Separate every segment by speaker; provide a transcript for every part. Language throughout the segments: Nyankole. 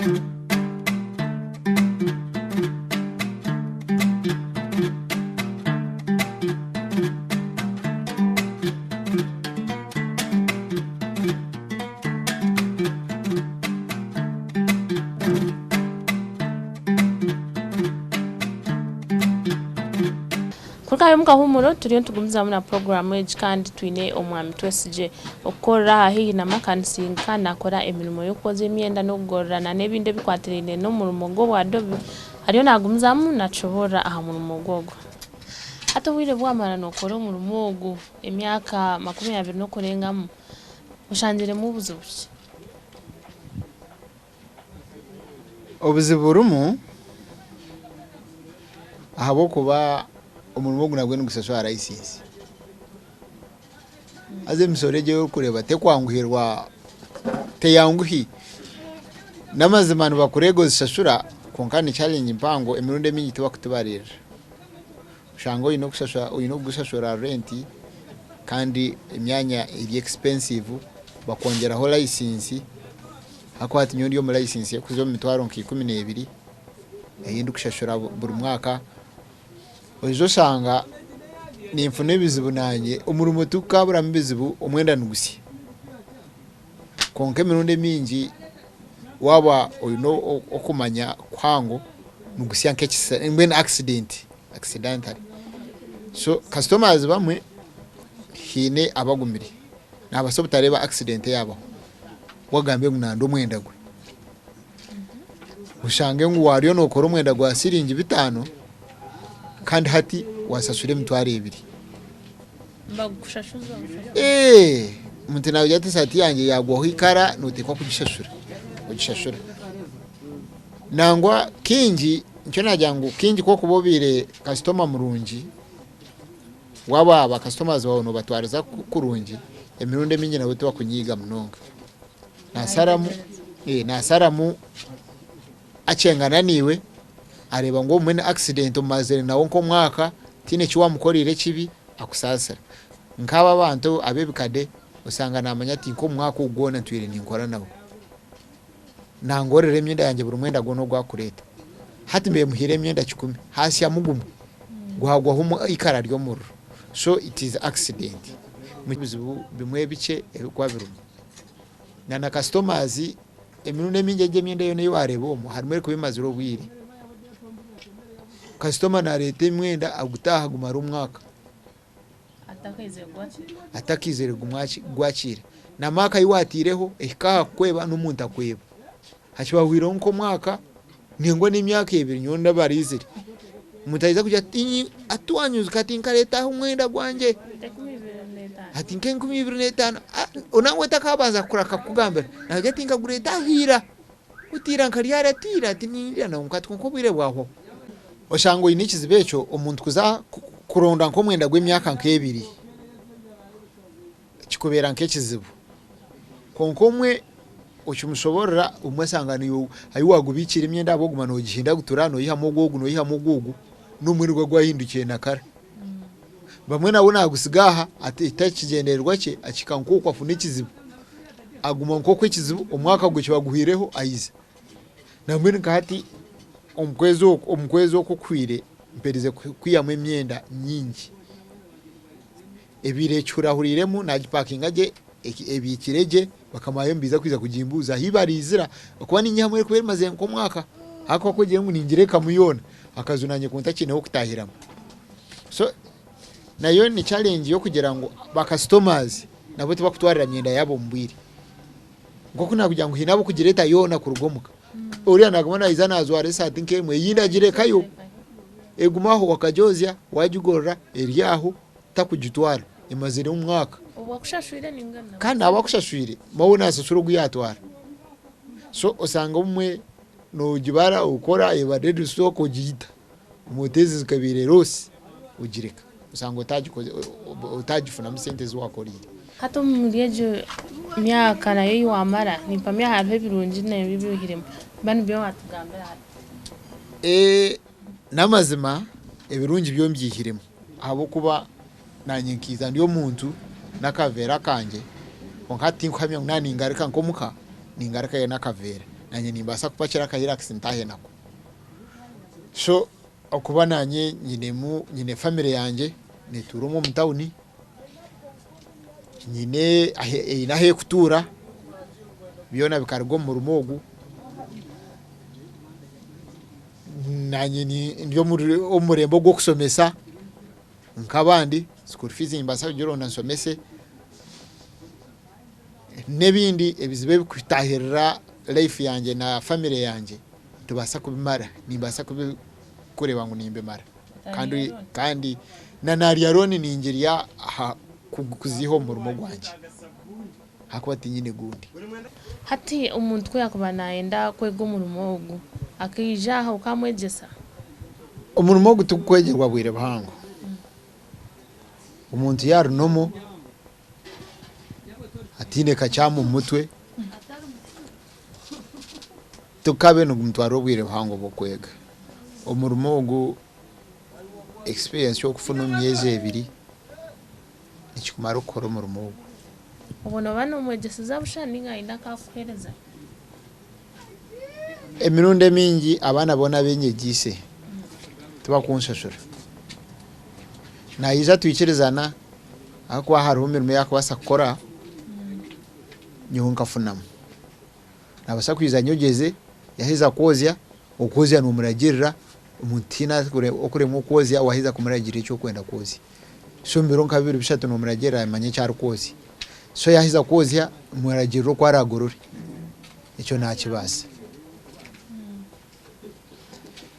Speaker 1: Kuruga omu kahuumuro turiyo nitugumizamu na puroguraamu egi kandi twine Omwami Twesigye okukorera aha haihi na Makansingi kandi naakora emirimo y'okwoza emyenda n'okugorora n'ebindi ebikwatiraine n'omurimo gw'obwadobi ariyo naagumizamu naatushoboorora aha murimo gwe ogwo. Hati obwire obu waamara nookora omurimo ogu emyaka 20 n'okurengamu, oshangiremu buzibu ki?
Speaker 2: Obuzibu burimu ahabw'okuba omurimo ogu nagwo nigushashura layisinsi. Haza emisoro egi ei orikureeba tekwanguhirwa teyanguhi. N'amazima nibakureega ozishashura kwonka ni challenge mpango emirundi emingi tibakutubariirira. Oshanga oine kushashura oine kushashura renti kandi emyanya eri expensive bakwongyeraho layisinsi ahakuba hati nyowe ndi omu layisinsi erikuza omu mitwaro nka 12 ei ndikushashura buri mwaka. Oija oshanga ninfuna ebizibu naanye omurimo tigukaburamu bizibu omwenda nigusya kwonka emirundi emingi waaba oine okumanya kuhango nigusya nk'ekisa mbwenu accident accidentally so customers bamwe haine abagumire nabaasa obutareeba accident eyabaho we agambe ngu nanda omwenda gwe oshange ngu wariyo nokora omwenda gwa siringi bitaano kandi hati wasasura emitwaro ebiri.
Speaker 1: Nibagukushashuza obushasha?
Speaker 2: Eeh omuntu nagira ati esaati yangye yagwaho ikara noteekwa kugishashura ogishashura. Nangwa kaingi nikyo nagira ngu kaingi ku orikuba obaire kasitoma murungi, waaba ba customers baawe nobatwariza kurungi, emirundi emingi nabo tibakunyiiga munonga. Nasaramu nasaramu akyengana naiwe areeba ngu obumwe ni accident omazire nawe nk'omwaka tihaine eki wamukoreire ekibi akusaasira. Nk'abo abantu ab'ebikade osanga namanya ati nk'omu mwaka ogu gwona ntwire ninkora nabo. Nangorera emyenda yangye buri mwenda gwona ogu akureeta. Hati mbaire muhaire emyenda kikumi haasyamu gumwe gwagwaho eikara ry'omuriro so it is accident. Ebizibu bimwe bikye ebirikuba birimu. Na na customers emirundi emingi egi emyenda yoona ei wareeba omu harimu erikuba emazire obwire. Kasitoma nareeta emyenda agutaaha gumare omwaka atakaizire kugwakiira. Na maaka ei wataireho ehika aha kukweba n'omuntu akweba. Hakiba hahwireho nk'omwaka nangwa n'emyaka ebiri nyowe ndabariizire. Omuntu aija kugira ati ati wanyuzuka ati nkareeta aha omwenda gwangye ati nk'enkumi ibiri n'etaano nangwa otakabanza kureka kukugambira naagira ati nkagureeta aha ira oti ira nkaryara ati ira ati nindya kwonka ati kwonka obwire bwahwaho. Oshanga oine ekizibu ekyo omuntu kuza kuronda nk'omwenda gw'emyaka nk'ebiri kikubeera nk'ekizibu. Kwonka omwe okimushoboorora obumwe osanga naiwe ahu waagubiikire emyenda ahabw'okuguma noogihindagutura noihamu ogu ogu noihamu ogu ogu n'obumwe nibwo gwahindukire na kara. Bamwe nabo naagutsiga aha ata ekigyendererwa kye akihika nk'okwo afuna ekizibu aguma nk'okwo ekizibu omwaka gwe kiba guhwireho aiza. Nambwenu nka hati omu kwezi oku omu kwezi oku okuhwire mperize kwihamu emyenda nyingi. Ebaire ekihurahuriiremu naagipakinga gye ebiikire gye bakama baayo nibaija kwija kugimbuuza ahu bariizira ahakuba niinyihamu erikuba emazire nk'omwaka ahakuba ku ogire ngu ningirekamu yoona akaju naanye ku ntakiine h'okutaahiramu. So nayo ni challenge y'okugira ngu ba customers nabo tibakutwarira myenda yaabo omu bwire. Nk'oku naakugira ngu haine ab'okugireeta yoona kuruga omuka, oriya naaguma naija naajwara esaati nk'emwe eyindi agirekayo egumaho okagyozya waagigorora eri aho. takugitwara emazire omwaka.
Speaker 1: Obwo akushashwire ninga nawe?
Speaker 2: Kandi naaba akushashwire mawe nasashura ogu yatwara. So osanga obumwe nogibara okora eba dead stock ogiyita omu ezi zikabaire loss ogireka osanga otagifunamu sente ezi wakorire.
Speaker 1: Hati omuri egyo myaka nayo eyi wamara nimpamya hariho ebirungi nebi ebi oihiremu mba nibyo watugambira hati.
Speaker 2: N'amazima ebirungi byo mbyihiremu ahabw'okuba naanye nkaija ndi omuntu n'akaveera kangye kwonka hati tinkuhamya ngu naaba ningaruka nk'omuka ningarukayo n'akaveera. Nanye nimbaasa kupakira aka Hilux ntaahe nako. So okuba nanye nyinemu nyine family yangye netuura omu omu tawuni, nyine eine ahu erikutuura, byona bikaruga omu murimo ogu. Nanye ndi omu murembe ogw'okushomesa nk'abandi, school fees nimbaasa kugironda nshomese. N'ebindi ebizibu ebikutaahirira life yangye na family yangye nitubaasa kubimara, nimbaasa kureeba ngu nimbimara kandi kandi na naarya looni ningirya aha kuziiha omu murimo gwangye ahakuba tinyine gundi.
Speaker 1: Hati omuntu ku yaakuba naayenda kwega omurimo ogu, akaija aha okamwegyesa?
Speaker 2: Omurimo ogu tigukwegyerwa bwire buhango. Omuntu yaaba ari normal ataine kakyamu omu mutwe, tukabe nigumutwarira obwire buhango bw'okwega. Omurimo ogu experience y'okufuna omu myezi ebiri nikikumara okukora omurimo ogu.
Speaker 1: Obwo nooba noomwegyeseza busha nainga haine aku arikukuheereza?
Speaker 2: Emirundi emingi abaana boona abu nyegyeise tibakunshashura. Naija twikirizana ahakuba hariho emirimo ei arikubaasa kukora nyowe nkafunamu. Naabaasa kwija anyogyeze yaaheza kwozya, okwozya noomuragirira, omuntu tihaine orikuremwa okwozya waaheza kumuragirira eki orikwenda kwozya. So omu biro nka bibiri bishatu nomuragirira amanye eki arikwozya. So yaheza kwozya omuragirira oku aragorore. Ekyo nakibaasa.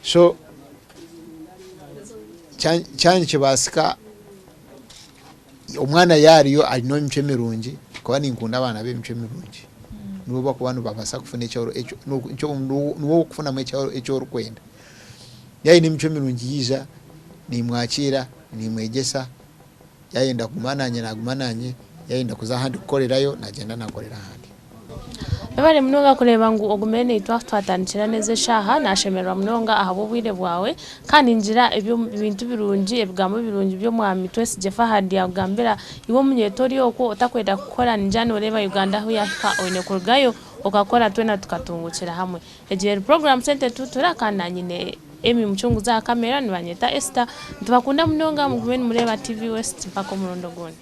Speaker 2: So kyaba nikibaasika omwana yaariyo aine emicwe mirungi ahakuba ninkunda abaana b'emicwe mirungi nibo barikuba nibabaasa kufuna eki niwe orikufunamu eki orikwenda. Yaaba aine emicwe mirungi yaija nimwakiira, nimwegyesa, yaayenda kuguma naanye naaguma naanye, yaayenda kuza ahandi kukorerayo naagyenda naakorera ahandi.
Speaker 1: Webare munonga kureeba ngu ogumire naitwe ahu twatandikira n'ezi eshaaha. Naashemererwa munonga ahabw'obwire bwawe. Kandi ningira ebintu birungi, ebigambo birungi by'omwami Twesigye Fahad yaakugambira iwe omunyeeto ori okwo otakwenda kukora ningira nooreeba Uganda ahu yaahika oine kurugayo okakora twena tukatungukira hamwe. Egi eri puroguraamu Sente Tutura kandi naanye nyine Emmy Mucunguzi aha kamera nibanyeta Esther. Nitubakunda munonga mugume nimureeba TV West mpaka omurundi ogundi.